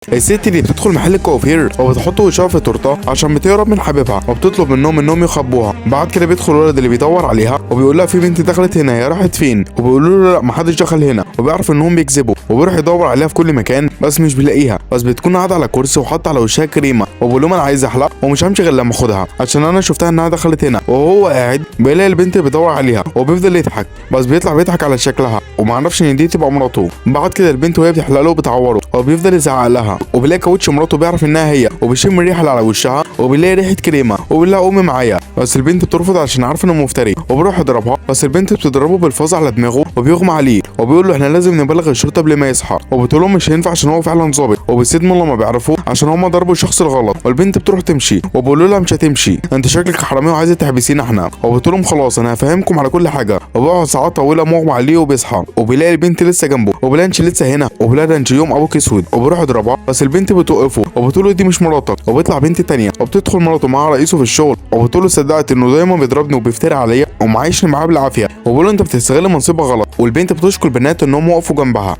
الست دي بتدخل محل الكوافير وبتحط وشها في تورته عشان بتهرب من حبيبها، وبتطلب منهم انهم يخبوها. بعد كده بيدخل الولد اللي بيدور عليها وبيقول لها في بنت دخلت هنا، هي راحت فين؟ وبيقولوا له لا محدش دخل هنا، وبيعرف انهم بيكذبوا، وبيروح يدور عليها في كل مكان بس مش بيلاقيها. بس بتكون قاعدة على كرسي وحاطه على وشها كريمة، وبيقول لهم انا عايز احلق ومش همشي غير لما اخدها عشان انا شفتها انها دخلت هنا. وهو قاعد بيلاقي البنت اللي بيدور عليها وبيفضل يضحك، بس بيطلع بيضحك على شكلها وما عرفش ان دي تبقى مراته. بعد كده البنت وهي بتحلق له بتعوره وبيفضل يزعق لها، وبيلاقي كاوتش مراته بيعرف انها هي، وبيشم الريحة اللي على وشها وبيلاقي ريحه كريمة وبيقول لها قومي معايا، بس البنت بترفض عشان عارفه انه مفتري، وبيروح يضربها، بس البنت بتضربه بالفاز على دماغه وبيغمى عليه، وبيقول له احنا لازم نبلغ الشرطة قبل ما يصحى، وبتقول له مش هينفع عشان هو فعلا ظابط، وبيصدموا لما بيعرفوا عشان هما ضربوا الشخص الغلط. والبنت بتروح تمشي وبيقولوا لها مش هتمشي، انت شكلك حرامية وعايزه تحبسينا احنا، وبتقول لهم خلاص انا هفهمكم على كل حاجة. وبيقعد ساعات طويلة مغمى عليه وبيصحى وبيلاقي البنت لسه جنبه، وبيلاقي انت لسه هنا، وبيلاقي ده انت يوم ابوك اسود، وبيروح يضربها، بس البنت بتوقفه وبتقول له دي مش مراتك، وبيطلع بنت تانية. وبتدخل مراته مع رئيسه في الشغل وبتقول له صدقت انه دايما بيضربني وبيفتري عليا ومعيشني معاه بالعافية، وبيقول له انت بتستغل منصبك غلط. والبنت بتشكر البنات انهم وقفوا جنبها.